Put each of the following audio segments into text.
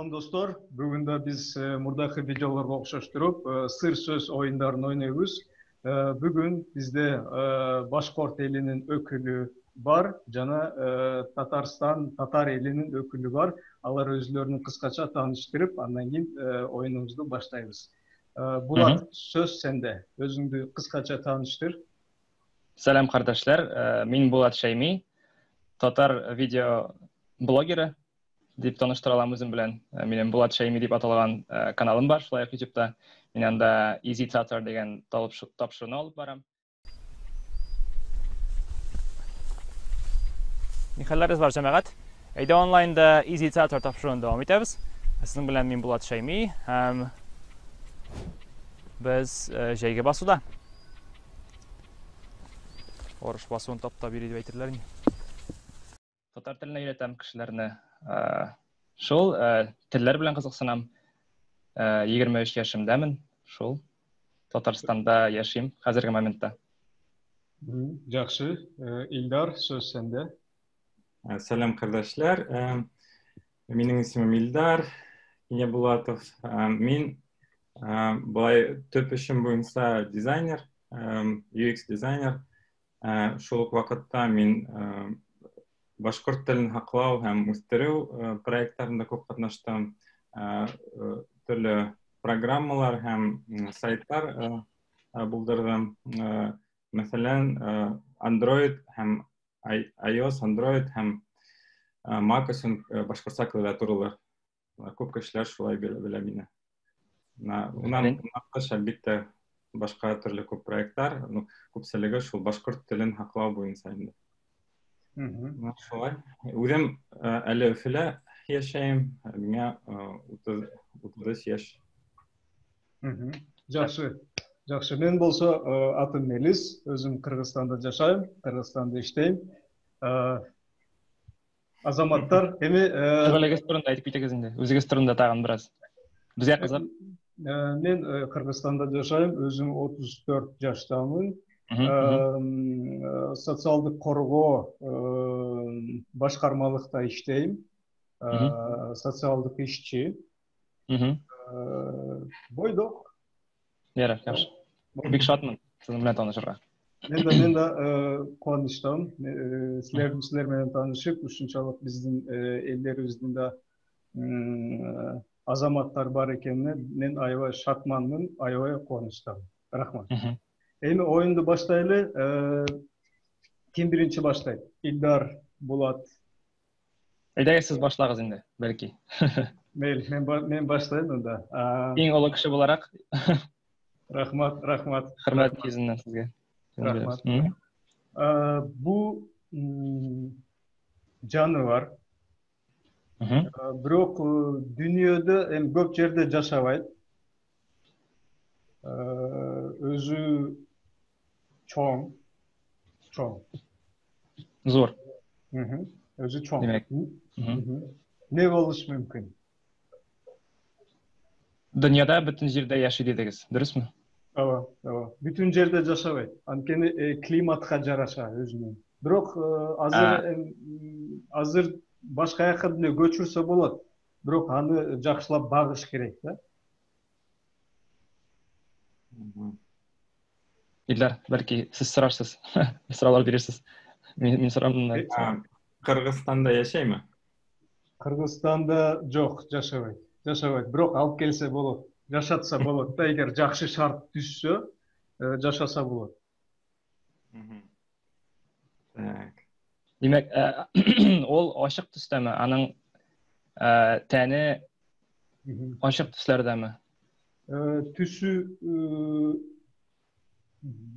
Салам, достор! Бүгүн да биз мурдакы видеолорго окшоштуруп сыр сөз оюндарын ойнойбуз. Бүгүн бизде башкорт элинин өкүлү бар жана Татарстан татар элинин өкүлү бар. Алар өзүлөрүн кыскача тааныштырып, андан кийин оюнубузду баштайбыз. Булат, сөз сенде, өзүңдү кыскача тааныштыр. Сәлам, кардәшләр! Мин Булат Шәйми, татар видео блогеры дип таныштыра алам үзем белән. Минем Булат Шәйми дип аталган каналым бар, шулай ук YouTube'та. Мин анда Easy Tatar дигән тапшыруны алып барам. Ни хәлләрегез бар, җәмәгать? Әйдә онлайнда Easy Tatar тапшыруын дәвам итәбез. Сезнең белән мин, Булат Шәйми, һәм без җәйге басуда. Орыш басуын таптап йөри дип әйтерләр инде. Татар теленә өйрәтәм кешеләрне. Шул телләр белән кызыксынам. 23 яшемдәмен. Шул. Татарстанда яшим хәзерге моментта. Жакшы. Илдар, сөз сенде. Сәлам, кардәшләр! Минем исемем Илдар Кинябулатов. Мин былай төп эшем буенча дизайнер, UX дизайнер. Шул ук вакытта мин башкорт телен һаклау һәм үстерү проектларында күп катнаштым. Төрле программалар һәм сайтлар булдырдым. Мәсәлән, Android һәм iOS, Android һәм Mac өчен башкортча клавиатуралар. Күп кешеләр шулай белә мине. Унан тыш, әлбиттә, башка төрле күп проектлар, ну, күпчелеге шул башкорт телен һаклау буенча инде. Шулай. Үзем әле Өфөлә яшәйм, миңа 33 яшь. Жакшы, жакшы. Мен болсо атым Мелис, өзүм Кыргызстанда жашайм, Кыргызстанда иштейм. Азаматтар, эми Шөгылегез турында әйтеп китегез инде. Үзегез турында тагын бераз. Безгә кызык. Мен Кыргызстанда жашайм, өзүм 34 жаштамын. Социалдык коргоо башкармалыкта иштейм. Социалдык ишчи. Бойдок. Ярар, яхшы. Бик шатмын сезнең белән танышырга. Мен да кубанычтамын. Силер менен таанышып, ушунчалык биздин элдерибиздин да азаматтар бар экенине мен аябай шатманмын, аябай кубанычтамын. Рахмат. Эми оюнду баштайлы. Ким биринчи баштайт? Илдар, Булат? Әйдәгез, сез башлагыз инде, бәлки. Мейли, мен баштайын анда. Иң олы кеше буларак. Рахмат, рахмат. Хөрмәт йөзеннән сезгә. Рахмат. Бул жаныбар. Бирок дүйнөдө эми көп жерде жашабайт. Өзү чоң, чоң. Зур. Өзү чоң. Демәк. Эмне болушу мүмкүн? Дөньяда бөтен җирдә яши дидегез, дөресме? Ооба, бүтүн жерде жашабайт, анткени климатка жараша өзүнүн. Бирок азыр башка жака деле көчүрсө болот, бирок аны жакшылап багыш керек да. Илдар, бәлки сез сорарсыз, сораулар бирерсез. Мин сорамын. Кыргызстанда яшәйме? Кыргызстанда жок, жашабайт, жашабайт. Бирок алып келсе болот, жашатса болот да. Эгер жакшы шарт түзсө, жашаса болот. Так. Димәк, ул ачык төстәме? Аның тәне ачык төсләрдәме? Түсү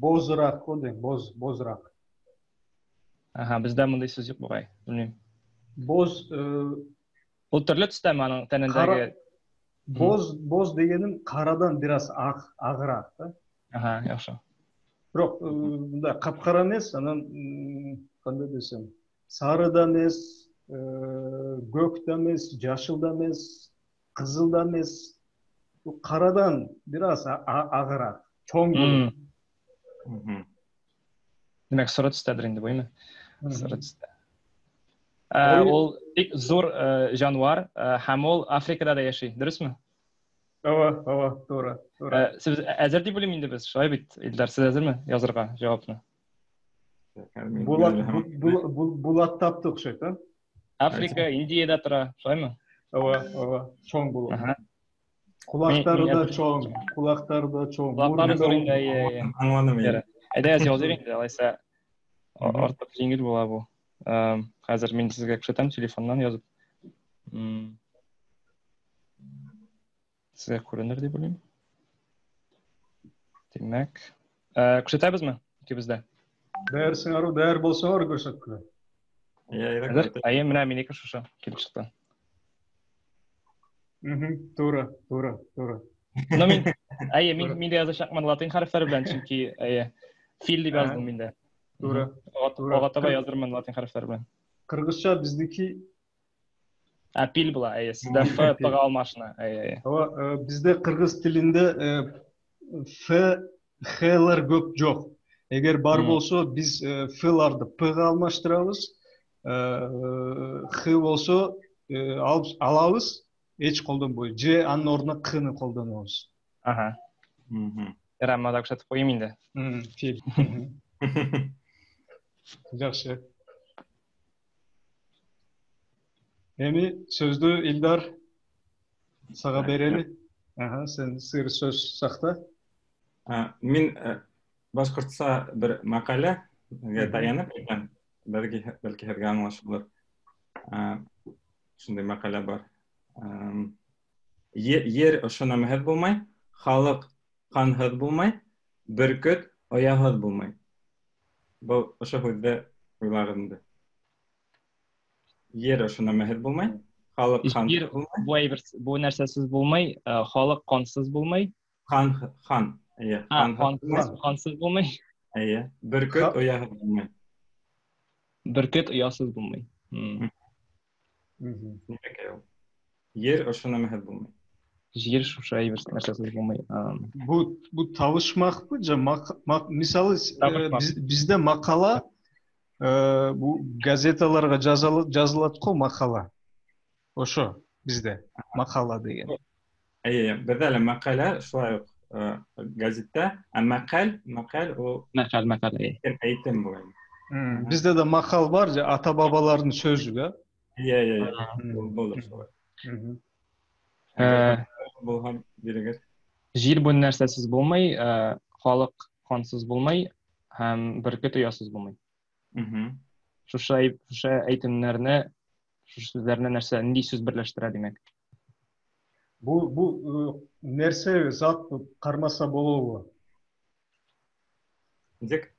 бозураак го дейм, боз, бозураак. Аха, бездә мондый сүз юк бугай, белмим. Боз. Ул төрле төстәме аның тәнендәге? Боз, боз дегеним карадан бир аз ак, агыраак да. Аха, яхшы. Бирок мындай капкара эмес, анан кандай десем, сары да эмес, көк да эмес, жашыл да эмес, кызыл да эмес, карадан бир аз агыраак, чоң болот. Димәк, соры төстәдер инде бу, әйме? Соры төстә. Ул бик зур җанвар һәм ул Африкада да яши, дөресме? Ава, ава, туура, туура. Сез әзер дип уйлыйм инде без, шулай бит, Илдар, сез әзерме язырга җавапны? Булат, Булат тапты окшойт, а? Африка, Индиядә тора, шулаймы? Ава, ава, чоң булат. Кулактары да чоң, кулактары да чоң. Кулаклары зур инде, әйе, әйе. Аңладым инде. Әйдә, языйк инде, алайса артык җиңел була бу. Хәзер мин сезгә күрсәтәм телефоннан язып. Сезгә күренер дип уйлыйм. Димәк, күрсәтәбезме икебез дә? Дәр сыңар, дәр болсоңор күрсәткүлө. Әзер? Әйе, менә минеке шушы килеп чыкты. Туура, туура, туура. Но мин, әйе, мин дә язачакмын латин хәрефләре белән, чөнки әйе, фил дип яздым мин дә. Туура. Ага таба язырмын латин хәрефләре белән. Кыргызча биздики А пил була, әйе, сездә ф п-га алмашына. Әйе, әйе. Ооба, бизде кыргыз тилинде ф, хлар көп жок. Эгер бар болсо, биз фларды п-га алмаштырабыз. Х болсо алабыз, эч колдонбой. Же анын ордуна к-ны колдонобуз. Ага. Рамада күрсәтеп куйыйм инде. Фил. Жакшы. Эми сөздү Илдар сага берели. Ага, сен сыр сөз сакта. Мин башкортча бер мәкаләгә таянып әйтәм. Бәлки, бәлки һеҙгә аңлашылыр. Шундай мәкалә бар. Ер ошо нәмәһеҙ булмай, халыҡ ҡанһыҙ булмай, бөркөт ояһыҙ булмай. Был ошо һүҙҙе уйлағыҙ инде. Ер ошо нәмәһеҙ булмай, халыҡ ҡанһыҙ булмай. Бу әйбер, бу нәрсәсез булмай, халыҡ ҡанһыҙ булмай. Хан, хан, эйе, хан, хансыз булмай. Эйе, бөркөт ояһыҙ булмай. Бөркөт оясыз булмай. Нимәкәй ул? Ер ошо нәмәһеҙ булмай. Ер шушы әйбер нәрсәсез булмай. Бу табышмакпы же мисалы, бизде макала, бу газеталарга жазылат го макала. Ошо бизде макала деген. Әйе, беҙҙә лә мәҡәлә шулай уҡ газеттә, ә мәҡәл, мәҡәл ул Мәҡәл, мәҡәл, әйе. Әйтем була. Бизде да макал бар, же ата-бабалардын сөзү, да? Әйе, әйе, әйе. Был да шулай. Булһа бирегеҙ. Җир бу нәрсәсез булмай, халык хансыз булмай һәм бөркет оясыз булмай. Шушы әйтемнәрне, шушы сүзләрне нәрсә, нинди сүз берләштерә димәк? Бу нәрсә зат кармаса болобу? Ничек?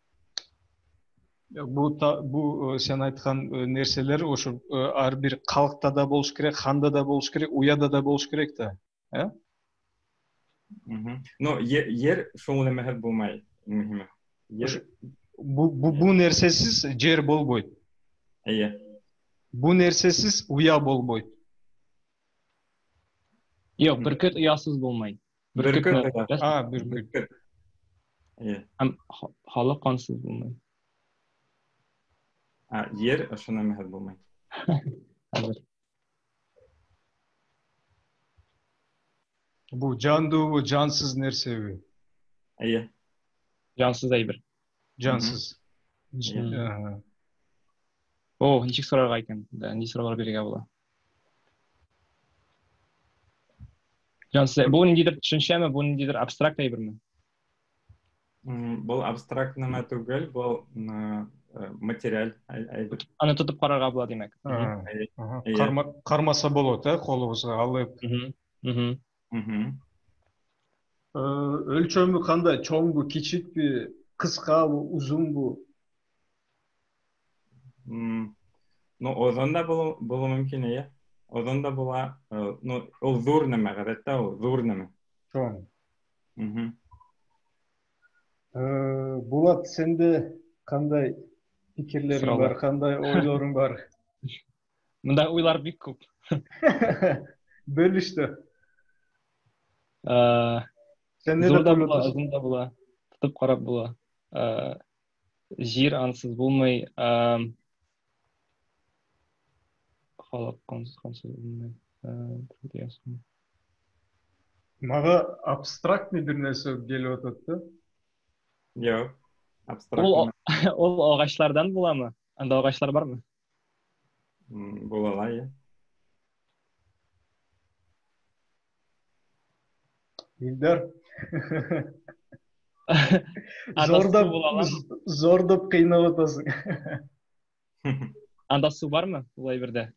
Бу сен айткан нерселер ошо ар бир калкта да болуш керек, ханда да болуш керек, уяда да болуш керек да, э? Но ер шул нәмәһе булмай, мөһиме. Ер бу нерсесиз жер болбойт. Әйе. Бу нерсесиз уя болбойт. Юк, бөркет оясыз булмай. Бөркет. А, бөркет. Әйе. Һәм халык кансыз булмай. А, ер ошо нәмәһе булмай. Хәзер. Бу жандуубу, жансыз нерсеби? Әйе. Жансыз әйбер. Жансыз. О, ничек сорарга икән? Да, ни сораулар бирергә була? Жансыз. Бу ниндидер төшенчәме, бу ниндидер абстракт әйберме? Был абстракт нәмә түгел, был материаль әйбер. Аны тотып карарга була димәк. Кармаса болот, колубузга алып. Өлчөмү кандай? Чоңбу, кичикпи, кыскабы, узунбу? Ну, озон да булу мөмкин, әйе. Озон да була, ну, ул зур нәмә, гадәттә ул зур нәмә. Чоң. Булат, сенде кандай пикирлериң бар, кандай ойлоруң бар? Мында уйлар бик күп. Бөлүштү. Сен не Зур деп да ойлоп була, атасың? озын да була, тотып карап була. Жер ансыз булмай. Халык кансыз булмый. Мага абстрактный бир нерсе келип атат да. Жок, абстракт. Ул агачлардан буламы? Анда агачлар бармы? Була ала, иә. Илдар. Зордоп зордоп кыйнап атасың. Анда су бармы бул әйбердә?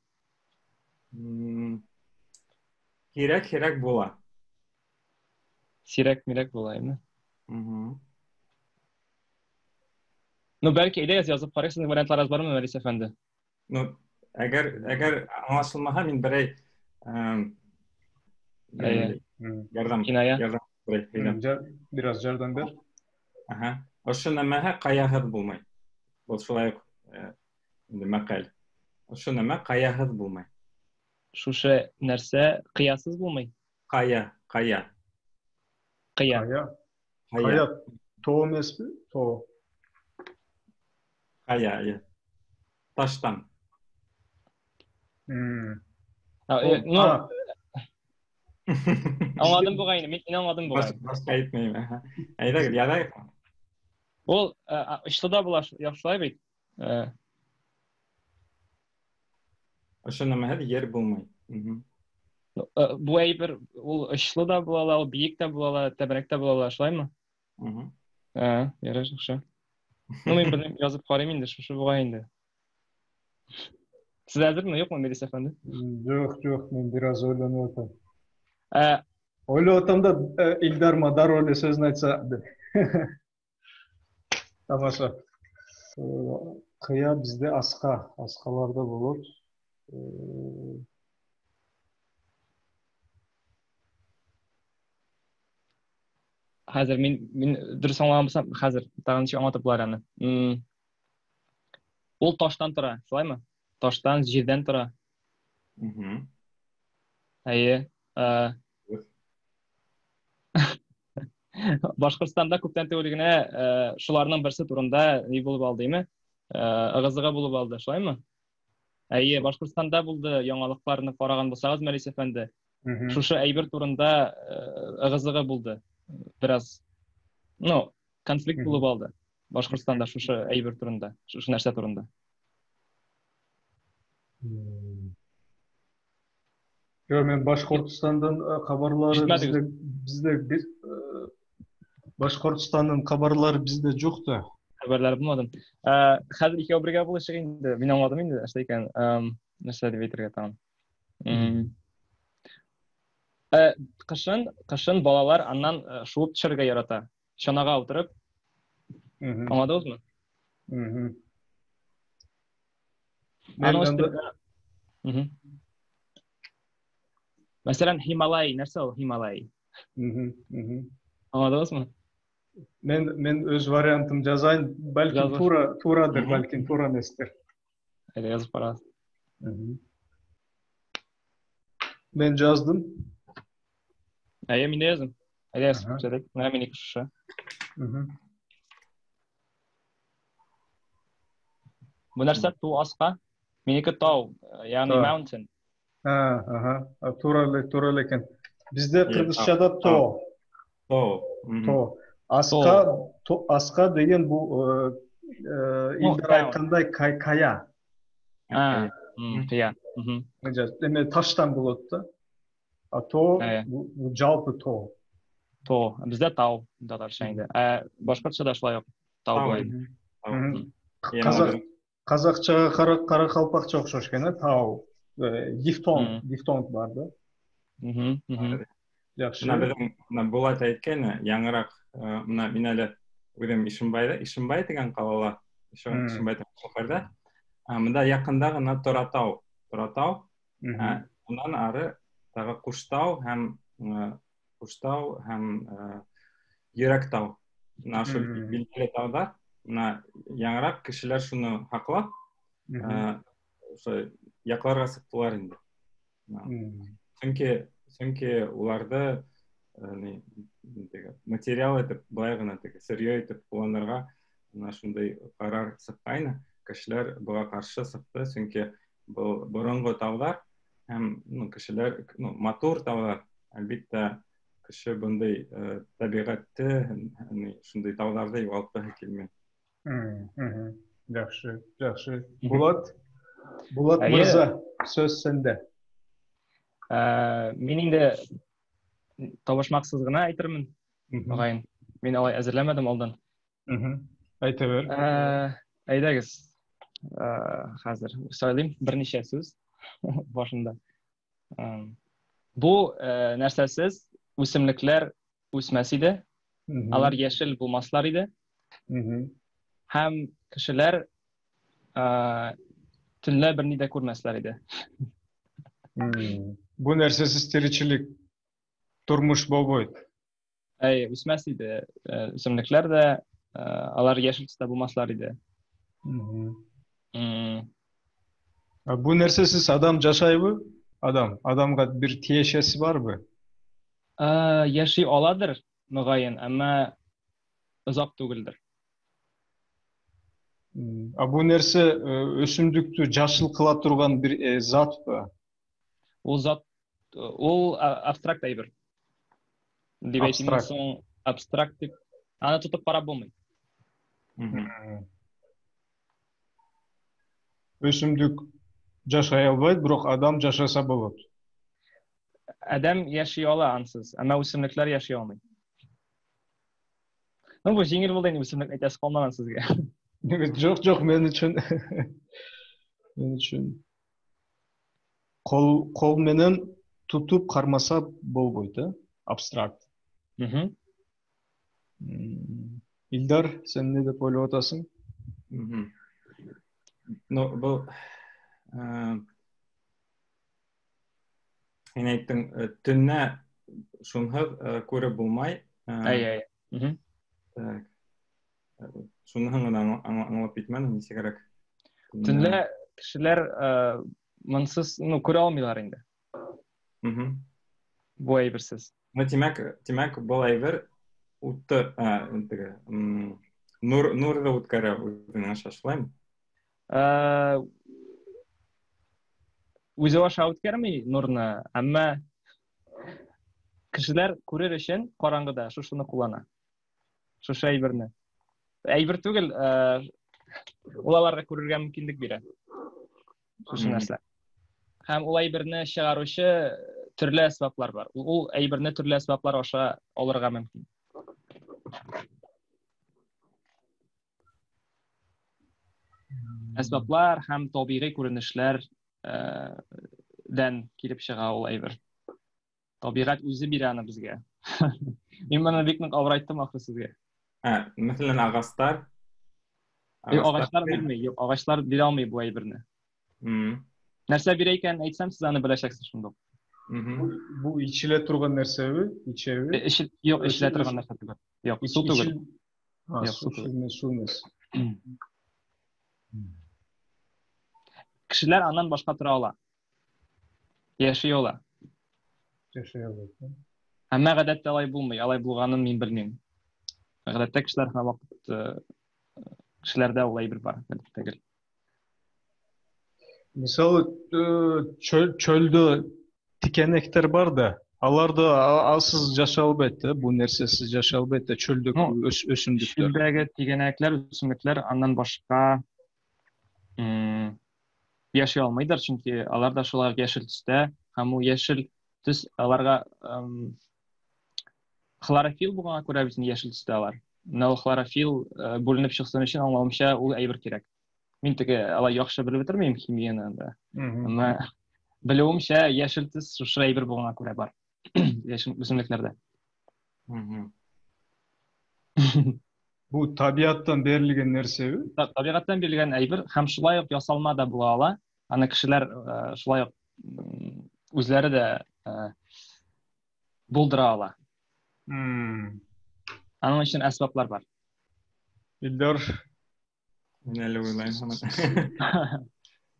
Сирәк-сирәк була. Сирәк-мирәк була, әйме? Ну, бәлки, әйдәгез, язып карыйк, сезнең вариантларыгыз бармы, Мәрис әфәнде? Ну, әгәр аңлашылмаһа, мин берәй ярдәм Киная. Ярдәм берәй. Бираз ярдәм бер. Аһа. Ошо нәмәһә каяһыҙ булмай. Был шулай уҡ инде мәҡәл. Ошо нәмә ҡаяһыҙ булмай. Шушы нәрсә кыясыз булмай? Ҡая, ҡая. Кыя. Кая. Кая тоо эмеспи? Тоо. Кая, иә. Таштан. Ну, аңладым бугай инде, мин аңладым бугай. Башка әйтмәйем. Әйдәгез, язайык. Ул очлы да була, шулай бит. Ошо нәмәһеҙ ер булмай. Бу әйбер ул очлы да була ала, ул биек тә була ала, тәбәнәк тә була ала, шулаймы? Ярар, яхшы. Ну, мин белмим, язып карыйм инде, шушы бугай инде. Сез әзерме, юкмы, Мирис әфәнде? Жок, жок, мен бир аз ойлонуп атам. Ойлоп атам да, Илдар дароо эле сөзүн айтса деп. Тамаша. Кыя бизде аска, аскаларда болот. Хәзер мин дөрес аңлаган булсам, хәзер тагын ничек аңлатып булар аны? Ул таштан тора, шулаймы? Таштан, җирдән тора. Әйе. Башкортстанда күптән түгел генә шуларның берсе турында ни булып алды, әйме? Ыгы-зыгы булып алды, шулаймы? Әйе, Башкортстанда булды, яңалыкларны караган булсагыз, Мәрис әфәнде. Шушы әйбер турында ыгы-зыгы булды. Бераз, ну, конфликт булып алды Башкортстанда шушы әйбер турында, шушы нәрсә турында. Жок, мен Башкортстандын кабарлары бизде Башкортстандын кабарлары бизде жок да. Хәбәрләр булмады. Хәзер икәү бергә булышык инде. Мин аңладым инде, нәрсә икән. Нәрсә дип әйтергә тагын? Кышын балалар аннан шуып төшәргә ярата. Чанага утырып. Аңладыгызмы? Мәсәлән, Һималай, нәрсә ул Һималай? Аңладыгызмы? Мен өз вариантым жазайын, балким туурадыр, балким туура эместир. Әйдә, язып карагыз. Мен жаздым. Әйе, мин дә яздым. Әйдә, язып күрсәтик. Менә минеке шушы. Бу нәрсә ту аска? Минеке тау, ягъни mountain. Ага, туура эле, туура эле экен. Бизде кыргызчада тоо. Тоо. Тоо. Аска, аска деген бул Илдар айткандай кая. Кыя. Эме таштан болот да. А тоо бул жалпы тоо. Тоо. Бизде тау татарча инде. Башкортчада шулай ук тау була. Казакчага каракалпакча окшош экен, э, тау. Дифтонг, дифтонг бар да. Жакшы. Мына беҙҙең мына Булат әйткәйне, яңыраҡ мына мин әле үҙем Ишембайҙа, Ишембай тигән ҡалала, Ишембай тигән шәһәрҙә. Мында яҡында ғына Торатау, Торатау. Унан ары тағы Ҡуштау һәм Ҡуштау һәм Йөрәктау. Мына ошо билгеле тауҙар. Мына яңыраҡ кешеләр шуны һаҡлап, ошо яҡларға сыҡтылар инде. Сөнки уларҙы материал итеп, былай ғына теге сырье итеп ҡулланырға мына шундай ҡарар сыҡҡайны. Кешеләр быға ҡаршы сыҡты, сөнки Был борынгы таулар һәм, ну, кешеләр, ну, матур таулар, әлбиттә, кеше бындай табиғатты, шундай тауларҙы юғалтҡыһы килмәй. Жакшы, жакшы. Булат, Булат мырза, сөз сенде. Мин инде табышмаксыз гына әйтермен, мөгаен. Мин алай әзерләмәдем алдан. Әйтә бер. Әйдәгез. Хәзер сайлыйм берничә сүз башында. Бу нәрсәсез үсемлекләр үсмәс иде. Алар яшел булмаслар иде. Һәм кешеләр төнлә берни дә күрмәсләр иде. Бу нәрсәсез теречелек тормыш болбойт. Әй, үсмәс иде. Үсемлекләр дә, алар яшел төстә булмаслар иде. Бу нәрсәсез адам жашайбы? Адам, адамга бир тиешеси барбы? Яши аладыр, мөгаен, әмма озак түгелдер. А бу нерсе өсүмдүктү жашыл кыла турган бир затпы? Ул зат, ул абстракт әйбер. Дип әйтим соң, абстракт дип, аны тотып карап булмый. Өсүмдүк жашай албайт, бирок адам жашаса болот. Адам яши ала ансыз, әмма үсемлекләр яши алмый. Ну, бу җиңел булды инде, үсемлек әйтәсе калмаган сезгә. Жок, жок, мен үчүн мен үчүн кол менен тутуп кармаса болбойт, абстракт. Илдар, сен эмне деп ойлоп атасың? Ну, бул һин әйттең, төнлә шунһыҙ күреп булмай. Әй, әй. Так. Шуныһын гына аңлап етмәнем, нисегерәк. Төнлә кешеләр монсыз, ну, күрә алмыйлар инде. Бу әйберсез. Ну, тимәк, был әйбер утты, теге, нурҙы үткәрә үҙенең аша, шулаймы? Үзе аша үткәрмәй нурны, әмма кешеләр күрер өчен караңгыда шушыны куллана. Шушы әйберне. Әйбер түгел, ул аларга күрергә мөмкинлек бирә. Шушы нәрсә. Һәм ул әйберне чыгаручы төрле әсбаплар бар. Ул әйберне төрле әсбаплар аша алырга мөмкин. Әсбаплар һәм табигый күренешләр дән килеп чыга ул әйбер. Табигать үзе бирә аны безгә. Мин моны бик нык авырайттым ахры сезгә. Мәсәлән, агачлар. Юк, агачлар бирми, юк, агачлар бирә алмый бу әйберне. Нәрсә бирә икәнен әйтсәм, сез аны беләчәксез шундук. Бу ичилә торган нәрсәме? Ичәби? Юк, ичилә торган нәрсә түгел. Юк, су түгел. Юк, су түгел. Су эмес. Кешеләр аннан башка тора ала. Яши ала. Яши ала. Әмма гадәттә алай булмый. Алай булганын мин белмим. Гадәттә кешеләр һәрвакыт кешеләрдә ул әйбер бар, гадәттә гел. Мисалы, чөлдө тикенектер бар да, алар да алсыз жашай албайт да, бу нерсесиз жашай албайт да, чөлдөгү өсүмдүктөр. Чөлдөгү тигәнәкләр, үсемлекләр аннан башка яши алмыйдыр, чөнки алар да шулай ук яшел төстә, һәм ул яшел төс аларга хлорофилл булганга күрә бит яшел төстә алар. Менә ул хлорофилл бүленеп чыксын өчен, аңлавымча, ул әйбер кирәк. Мин теге алай яхшы белеп бетермим химияне анда. Әмма белүемчә, яшел төс шушы әйбер булганга күрә бар. Яшел үсемлекләрдә. Бу табияттан берилген нерсеби? Табигатьтән бирелгән әйбер һәм шулай ук ясалма да була ала. Аны кешеләр шулай ук үзләре дә булдыра ала. Аның өчен әсбаплар бар. Илдар. Мин әле уйлайм һаман.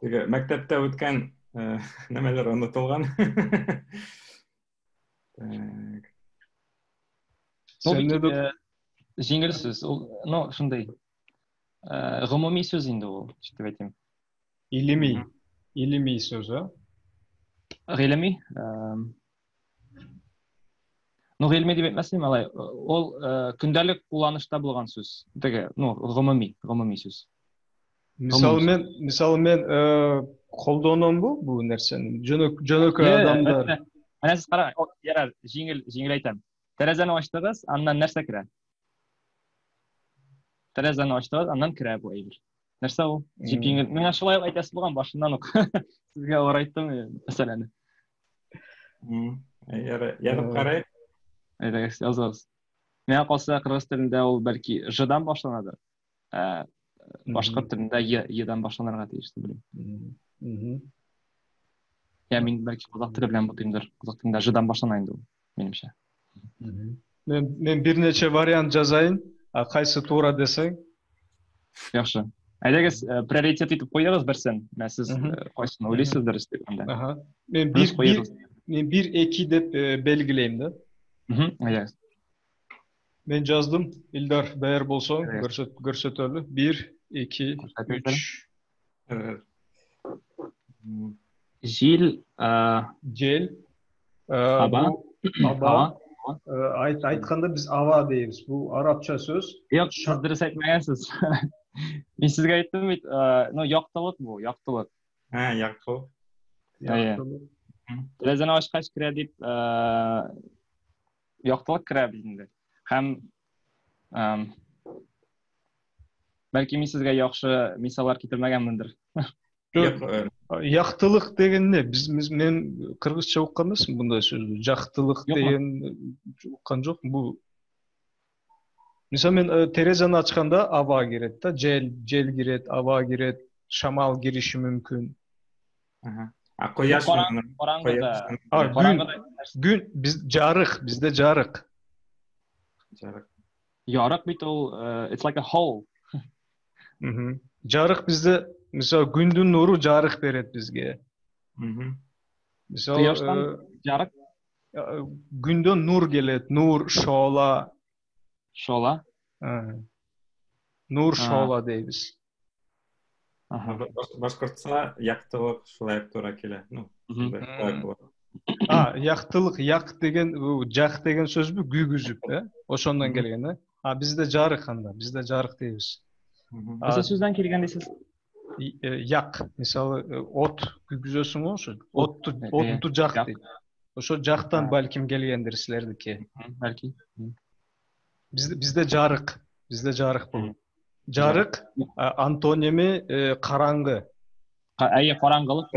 Теге мәктәптә үткән нәмәләр онытылган. Так. Ну, бит, җиңел сүз. Ул, ну, шундый. Гомуми сүз инде ул, ничек дип әйтим. Илеми. Илими сөз, э? Гыйлеми. Ну, гыйльми дип әйтмәс идем, алай. Ул көндәлек кулланышта булган сүз. Теге, ну, гомуми, гомуми сүз. Мисалы мен колдономбу бул нерсени? Жөнөкөй адамдар. Менә сез карагыз, ярар, җиңел, җиңел әйтәм. Тәрәзәне ачтыгыз, аннан нәрсә керә? Тәрәзәне ачтыгыз, аннан керә бу әйбер. Нәрсә ул? Җип җиңел. Миңа шулай ук әйтәсе булган башыннан ук. Сезгә авыр айттым мәсьәләне. Ярар, язып карыйк. Әйдәгез, языгыз. Миңа калса, кыргыз телендә ул бәлки ж-дан башланадыр. Ә башкорт телендә е, едан башланырга тиеш дип уйлыйм. Я мин бәлки казак теле белән бутыймдыр. Казак телендә ж-дан башлана инде ул, минемчә. Мен бир нече вариант жазайын. А кайсы туура десең? Яхшы. Әйдәгез, приоритет итеп куегыз берсен. Менә сез кайсын уйлыйсыз дөрес дип анда. Аха. Мен бир, мен бир, эки деп белгилейм да. Әйдәгез. Мен жаздым. Илдар, даяр болсоң, көрсөтөлү. Бир, эки, үч. Жил, Жел. Аба. Аба. Айтканда биз аба дейбиз. Бул арабча сөз. Юк, сез дөрес әйтмәгәнсез. Мин сезгә әйттем бит, ну, яктылык бу, яктылык. Ә, яктылык. Яктылык. Тәрәзәне ачкач керә дип, яктылык керә бит инде. Һәм бәлки мин сезгә яхшы мисаллар китермәгәнмендер. Юк, яктылык деген эмне? Биз мен кыргызча уккан эмесмин мындай сөздү. Жактылык деген уккан жокмун. Бул мисалы мен терезени ачканда аба кирет да, жел, жел кирет, аба кирет, шамал кириши мүмкүн. А кояш караңгыда. Күн, күн биз жарык, бизде жарык. Жарык. Ярык бит ул, it's like a hole. Жарык бизде, мисалы, күндүн нуру жарык берет бизге. Мисалы, кояштан жарык. Күндөн нур келет, нур, шоола. Шоола. Нур, шоола дейбиз. Башкортча яктылык шулай туура келет. Ну, А, яктылык, як деген, бул жак деген сөзбү? Күйгүзүп, э? Ошондон келген, э? А бизде жарык анда, бизде жарык дейбиз. Кайсы сөздөн келген дейсиз? Як, мисалы, от күйгүзөсүң го, ошо отту жак дейт. Ошо жактан балким келгендир силердики. Балки. Бизде жарык, бизде жарык бул. Жарык антоними караңгы. Әйе, караңгылык.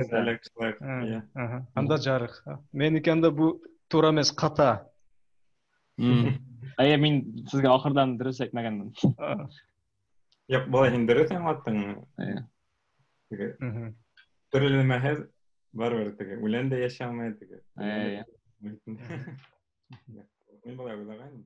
Анда жарык. Меники анда бул туура эмес, ката. Әйе, мин сезгә ахырдан дөрес әйтмәгәнмен. Юк, болай һин дөрес аңлаттың. Теге. Терелмәһә барыбер теге үлән дә яши алмый теге. Әйе. Мин болай уйлаган.